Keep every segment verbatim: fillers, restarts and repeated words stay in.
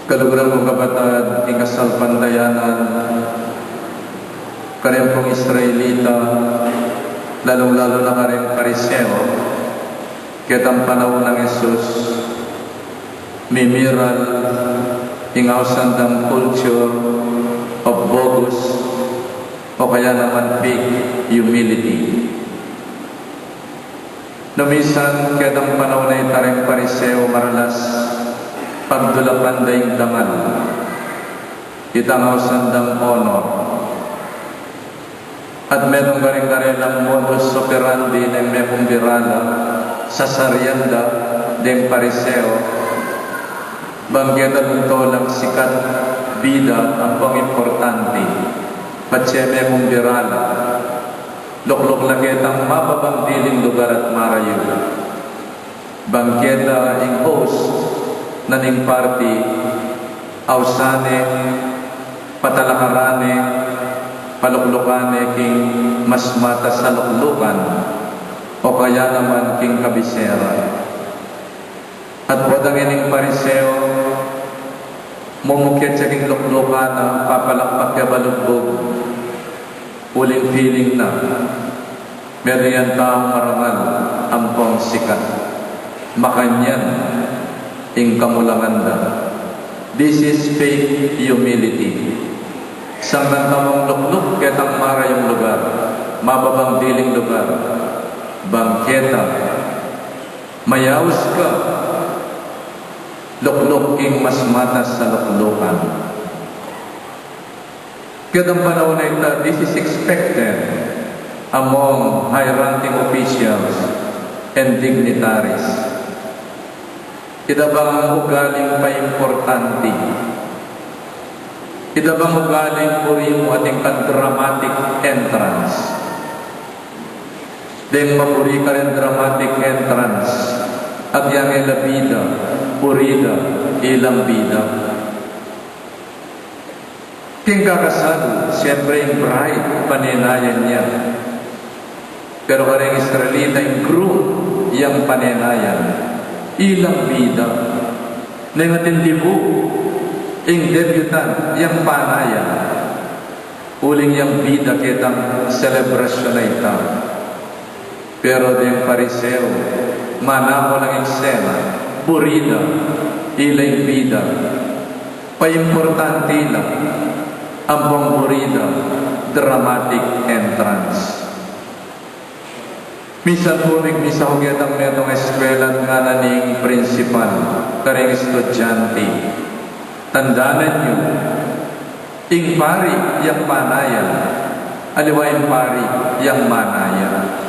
Kaluguran kung kapatad, king kasalpantayanan, kareng pung Israelita, lalung-lalu na kareng Pariseo, ketang panaun nang Jesus, mimiral ing ausan dang culture of bogus o kaya naman fake humility. Nung misan ketang panaun a ita reng Pariseo maralas pagdulapan da ing dangal, itang ausan dang honor. At metung karin karelang modus operandi neng mekumbira la, sasarian da deng Pariseo, bang keta lungto lang sikat, bida, ampong importante, patse mekumbira la. Lukluk la ketang mababang diling lugar at marayu. Bang keta ing host na ning party, ausan ne, patalakaran ne, paluklukan ne king mas matas a luklukan, o kaya naman king kabisera. At potang ining Pariseo, mumukyat ya king luklukan na papalakpak ya balugbug. Uling feeling na, metung yang taung marangal ampong sikat. Makanyan ing kamulangan da. This is fake humility. Sangkan tamung lukluk ketang marayung lugar, mababang diling lugar, bang keta mayaus ka lukluk king mas matas a luklukan. Ketang panaun a ita, this is expected among high-ranking officials and dignitaries. Ita bang ugaling paimportante, ita bang ugaling puri mu atin kang dramatic entrance. Deng mapuri karing dramatic entrance, agyang e la bida, puri da, ilang bida. King kakasal, siyempre ing bride, panenayan ya. Pero kareng Israelita, ing groom yang panenayan, ilang bida. Neng atin dibu, ing debutant yang panayan. Uling yang bida ketang selebrasyun a ita. Pero deng Pariseo, manako lang ing sena, buri da, ila ing bida. Paimportante la, ampong buri da, dramatic entrance. Minsan pu, migmisa ku ketang metung eskwela at ngana ning prinsipal kareng estudyante, tandanan yu, ing pari yang panayan, aliwa ing pari yang manayan.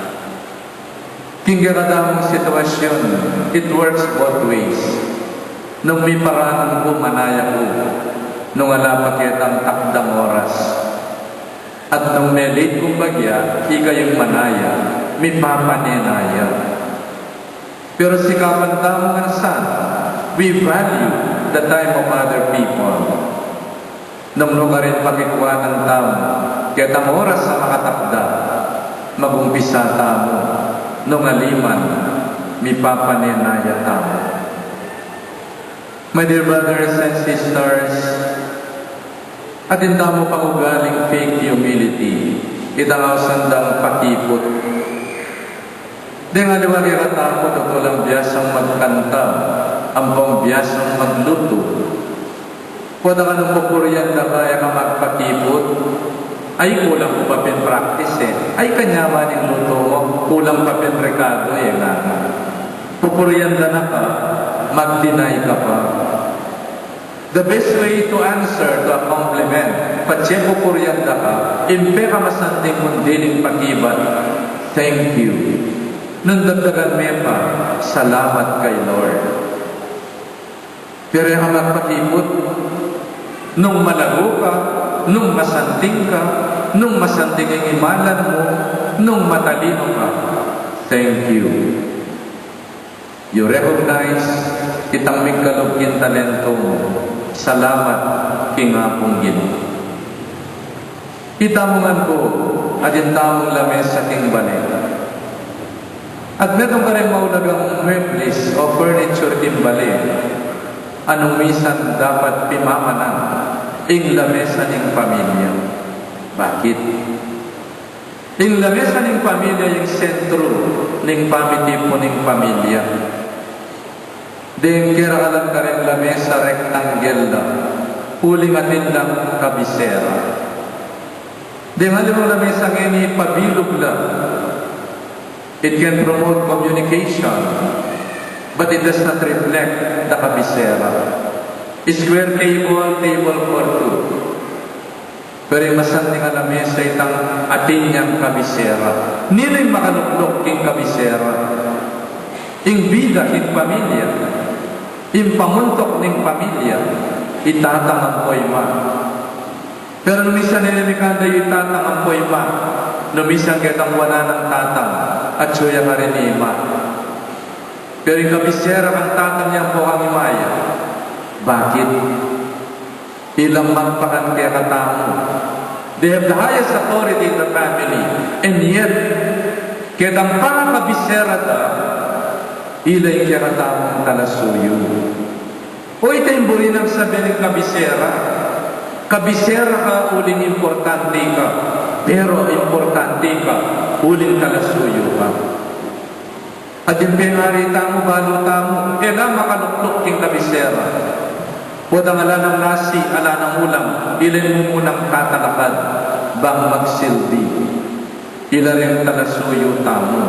King kekadamung sitwasyun, it works both ways. Nung miparanun ku, manaya ku, nung ala pa ketang takdang oras. At nung me-late kung bagya, ika yung manaya, mipapanenaya. Pero sikapan tamu ngan sana, we value the time of other people. Nung nukarin pakikuanan tamu ketang oras a makatakda, magumpisa tamu, nung ali man, mipapanenaya tamu. My dear brothers and sisters, atin tamu pang ugaling fake humility, itang ausan dang pakiput. Deng aliwa kekatamu, tutu lang biasang magkanta, ampong biasang maglutu. Potang nung pupurian da ka, e ka magpakiput. Ay, kulang ku pa pin practice e. Ay, kanyaman ing lutu mu, kulang pa pin rekadu e, ngana. Pupurian da na ka, mag-deny ka pa. The best way to answer to a compliment, patse pupurian da ka, ing pekamasanting mung diling pakibat, "Thank you." Nung dagdagan me pa, "Salamat kay Lord." Pero e ka magpakiput, nung malago ka, nung masanting ka, nung masanting ing imalan mu, nung matalinu ka, "Thank you." You recognize itang migkalub king talento mu. Salamat king Apung Ginu. Ita mu ngan pu, atin tamung lamesa king bale. At metung kareng maulagang muebles o furniture king bale. Anung misan dapat pimakanan ing lamesa ning pamilya? Bakit? Ing lamesa ning pamilya ing sentru ning pamitipun ning pamilya. Deng kerakalan kareng lamesa, rektanggel la, uling atin lang kabisera. Deng aliwang lamesa ngeni, pabilug la. It can promote communication, but it does not reflect the kabisera. Square table, table for two. Pero ing masanting a lamesa, itang atin yang kabisera. Ninu ing makalukluk king kabisera? Ing bida king pamilya, ing pamuntuk ning pamilya, i tatang ampo i ma. Pero nung misan e ne mikanda yu i tatang ampo i ma, nung misan ketang wanan nang tatang, atyu ya karin i ma. Pero ing kabisera kang tatang yang ampo kang i ma ya. Bakit? Ilang magpakan kekatamu. They have the highest authority in the family. And yet, ketang pangakabisera da, ila ing kekatamung talasuyu. O ita ing buri nang sabian ning kabisera. Kabisera ka uling importante ka, pero importante ka uling talasuyu ka. At ing pengari tamu, balu tamu, e la makalukluk king kabisera. Potang ala nang nasi, ala nang ulam, ila ing mumunang tatalakad bang magsilbi. Ila ring talasuyu tamu.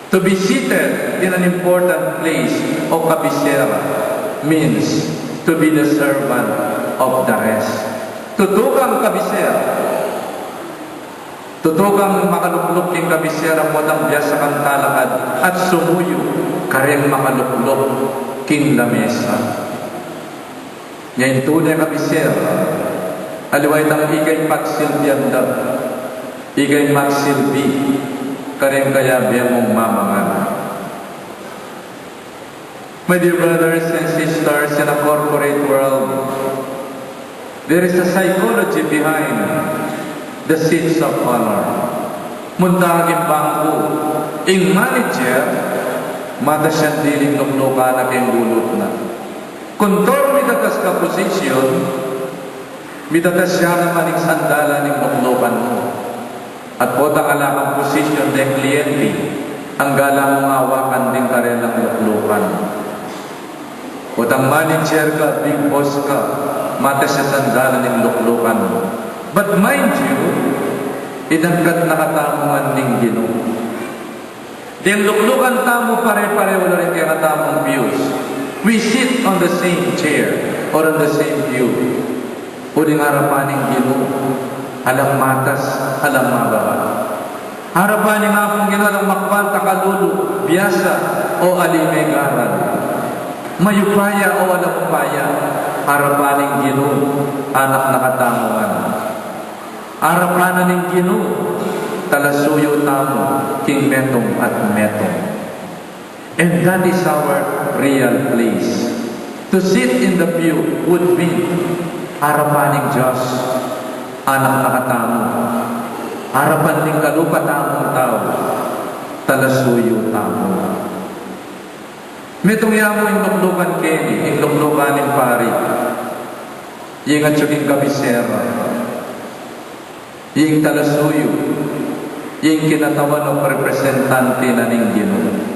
To be seated in an important place o kabisera means to be the servant of the rest. Tutu kang kabisera. Tutu kang makalukluk king kabisera, potang biasa kang talakad at sumuyu kareng makalukluk king lamesa. Nya ing tune kabisera, aliwa itang ika ing pagsilbian da, ika ing magsilbi kareng kayabe mung mamangan. My dear brothers and sisters, in a corporate world, there is a psychology behind the seats of honor. Munta ka king bangku, ing manager, matas yang diling luklukan na king gulut na. Kuntor mitatas ka posisyon, mitatas ya naman ing sandalan ning luklukan mu. At potang ala kang posisyon deng kliyente, angga la mung awakan ding karelang luklukan. Potang manager ka, big boss ka, matas ya sandalan ning luklukan mu. But mind you, inangkat na katamu ngan ning Ginu. Deng luklukan tamu, pare-pareho la ring kekatamung pews. We sit on the same chair or on the same pew. Uling arapan ning Ginu, alang matas, alang mababa. Arapan ning Apung Ginu, alang makwan, takalulu, biasa, o ali me garan. Mayupaya o alang upaya, arapan ning Ginu, anak na katamu ngan. Arapan na ning Ginu, talasuyu tamu king metung at metung. And that is our real place. To sit in the pew would mean arapan ning Dios, anak na katamu, arapan ning kalupa tamung tau, talasuyu tamu. Metung ya mu ing luklukan keni, ing luklukan ning pari. Ing atyu king kabisera, ing talasuyu, ing kinatawan o representante na ning Ginu.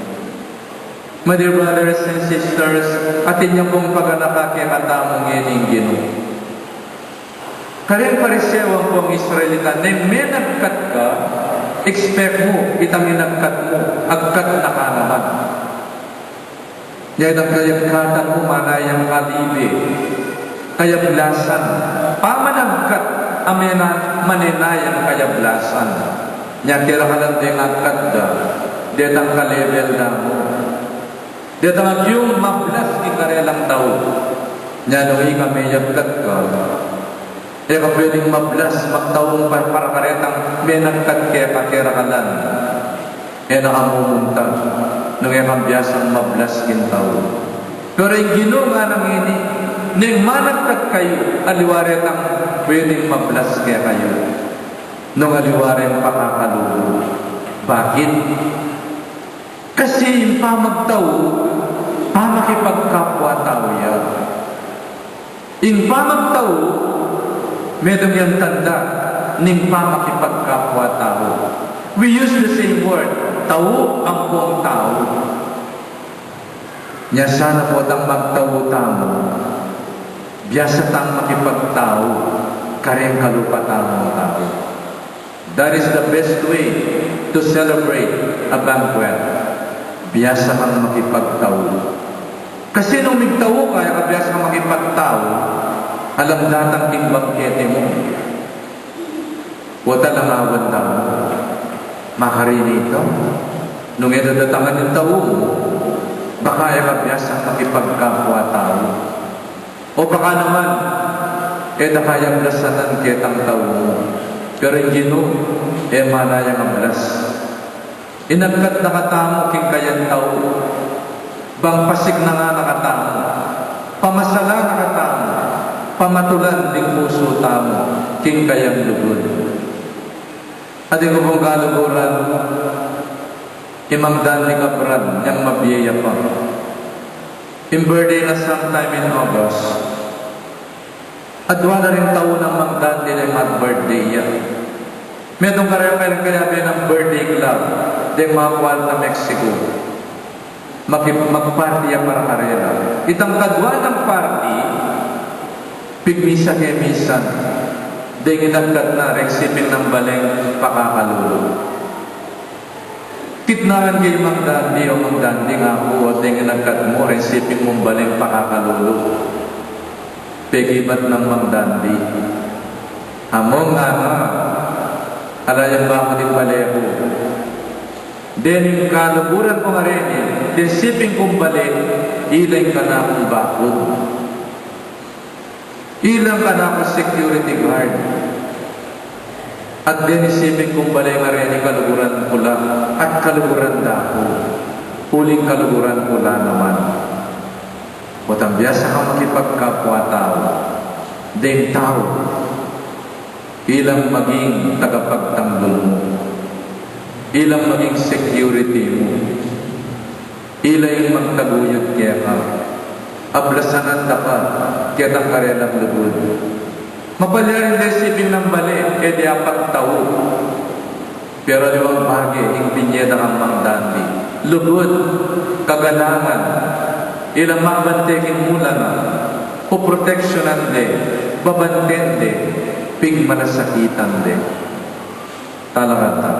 My dear brothers and sisters, atin ya pung paganaka kekatamu ngeni ing Ginu. Kareng Pariseo ampong Israelita, neng menagkat ka, expect mu, itang inagkat mu, agkat na ka naman. Nya itang kayagkatan mu, manayang kalibe, kayablasan. Pamanagkat a mena, manenayang kayablasan. Nya kerakalan deng agkat da, detang ka-level da mu. Detang agyung mablas king karelang tau. Nya nung ika meyagkat ka, e ka pwedeng mablas, magtaung para, para karetang menagkat keka, kerakalan. E na ka mumunta, nung e kang biasang mablas king tau. Pero ing Ginu ngana ngeni, neng managkat kayu, aliwa retang pwedeng mablas kekayu. Nung aliwa reng pakakalulu. Bakit? Kasi ing pamagtau, Pamakipagkapwa-tau ya. Ing pamagtau, metung yang tanda ning pamakipagkapwa-tau. We use the same word, tau ampong tau. Nya sana potang magtau tamu, biasa tang makipagtau karing kalupa tamung tau. That is the best way to celebrate a banquet. Biasa kang makipagtau. Kasi nung migtau ka, e ka biasa kang makipagtau, alam datang king bangkete mu. Wa, talangawan da mu. Makarini ita. Nung e da datangan ing tau mu, baka e ka biasang makipagkapwa-tau. O baka naman, e da ka yang ablasan ketang tau mu. Pero ing Ginu, e mana yang ablas. Inagkat na katamu king kayang tau, bang pasiknangan na katamu, pamasalan na katamu, pamatulan ding pusu tamu king kayang lugud. Atin ku pung kaluguran, i Mang Dandi Cabral, yang mabie ya pa. Ing birthday na sometime in August. Adwa na ring tau nang Mang Dandi deng mag-birthday ya. Metung kareng kayabe nang birthday club deng Macualta, Mexico. Maki-, mag-party ya para karela. Itang kadwa nang party, pigmisa ke misan, deng inagkat na reng siping nang baleng pakakalulu. Kitnaan ke i Mang Dandi, "O Mang Dandi," ngaku, "deng inagkat mu reng siping mung baleng pakakalulu." Pekibat nang Mang Dandi, "Among, ngana, ala yang baku ding bale ku. Dening kaluguran kung areni, deng siping kung bale, ila ing kanakung bakud. Ila ing kanakung security guard. At dening siping kung bale ngareni, kaluguran ku la, at kaluguran da ku, uling kaluguran ku la naman." Potang biasa kang makipagkapwa-tau deng tau, ilang maging tagapagtanggul mu, ilang maging security mu, ila ing magtaguyud keka. Ablasan da ka ketang karelang lugud. Mapalyarin deng siping nang bale, e de apagtau. Pero aliwang bage ing binye da kang Mang Dandi: lugud, kagalangan, ilang mabante king mula na, poproteksyonan de, babanten de, pigmalasakitan de. Talakad ta.